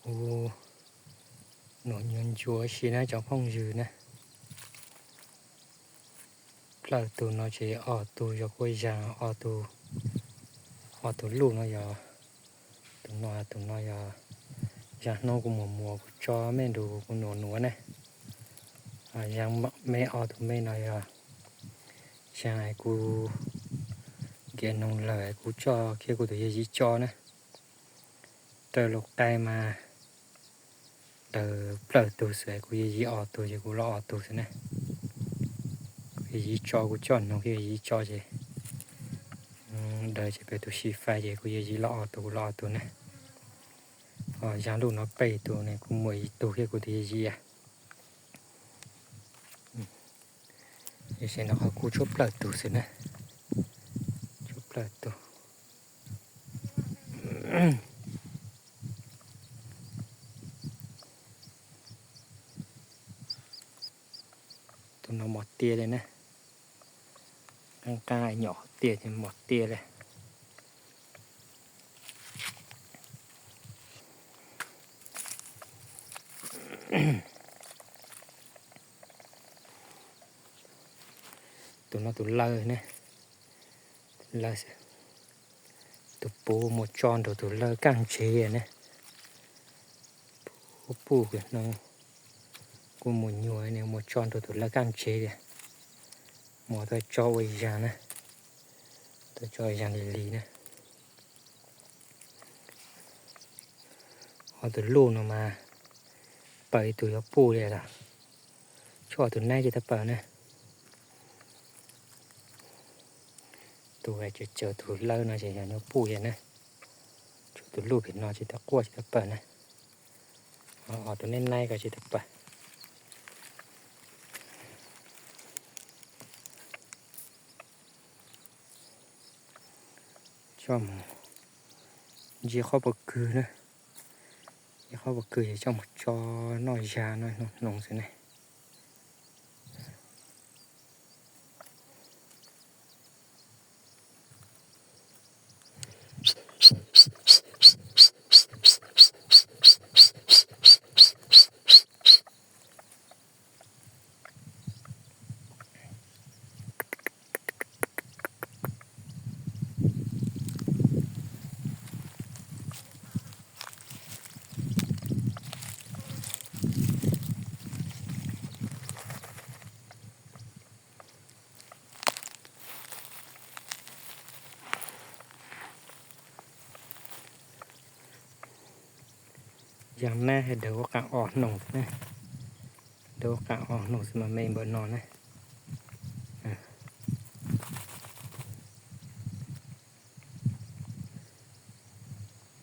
Kuv nus nyuag ncuav si na cov phooj ywg na. Plawg tus no ces ob tug yog kuj zag, ob tug, ob tug luj no yog, tus no, tus no yog zag hnub kuv mus muas kuv tso me nrug kuv nus nuav ne. Zag me ob tug me no yog zag kuv nkias noog lawm kuv tso kiag kuv tus yawg yij tso na. Raws lus qai mas daws plawg tug xwb kuv yawg yij ob tug ces kuv los ob tug xwb ne. Kuv yawg yij tso kuv coj noog kiag yawg yij tso ces daws ces peb tus xib fais ces kuv yawg yij los ob tug kuv los ob tug ne. Ho zag luj no peb tug ne kuv muas ib tug kiag kuv tus yawg yij. Yog se no qhov kuv tshuav plawg tug xwb na. Tshuav plawg tug. Tus no mos tiag li na. Qab qab nyom qhov tiag ces mos tiag li. Tus no tus lawg ne. Tus lawg, tus puv mus tso nrug tus lawg kaj ntsev ne. Puv puj kws no kuj mus nyuas ne, mus tso nrug tus lawg kaj ntsev tias mus tau tso ua zag na, tau tso zag li li na. Ob tug luj no mas pawg ib tug yuav puj li lawm, tshuav ob tug naib tsis tau pawg na. Tus hais tsawv tsawv tus lawg no ces yog nyuag puj yog na, tshuav tus luj pem no tsis tau quaj tsis tau pawg na. Ho ob tug naib naib ko tsis tau pawg. Coj mus ntsia qhov puas kwg na, ntsia qhov puas kwg ces coj mus tso noj zag noj hnoos xwb ne. Zag nab has daws ua qaab o hnoos na, daws ua qaab o hnoos xwb mas me npaum no na.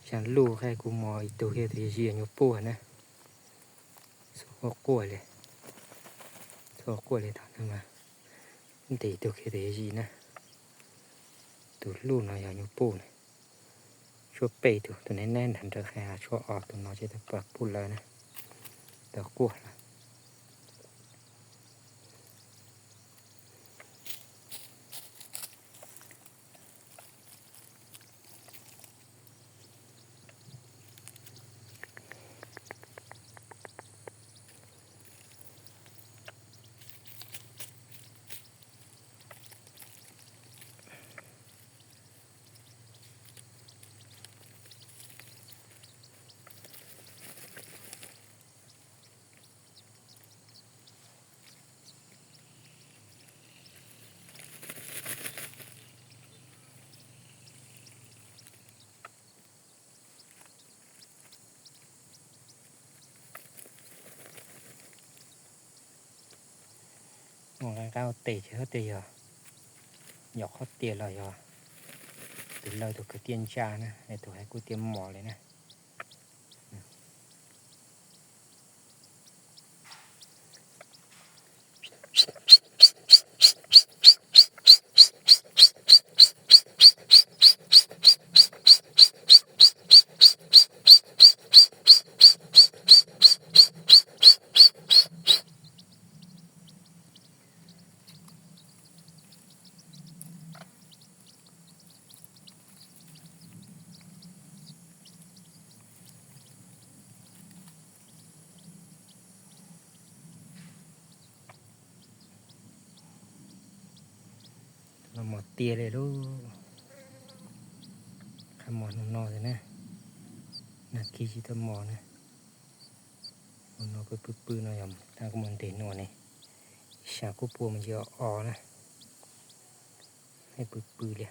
Zag luj qhov kuv mos ib tug kiag tus yawg yij nyuag puj na. Txhua quaj li, txhua quaj li thaum na mas ntes ib tug kiag tus yawg yij na. Tus luj no yog nyuag puj na. Tshuav peb tug, tus naib naib nrag nrawv qhov tshuav ob tug no tsis tau pawg puj lawm na, tau quaj lawm. Mus nqe nqab ua tes ces hab tias yog nyom qhov tias los yog tus lawg tus kwv tiaj ntsa na, tus hais kuj tias mos li na. No mos tiag li lub, qhov mos no no xwb na, nag kis tsis tau mos na. Ua no pw pw pw no yog tag kuv mus ntes nuam ne, ib sab kuj pua mus ntsis o o na, pw pw li.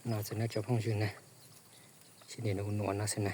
No xwb na cov phooj ywg na, sib ntes nuam no xwb na.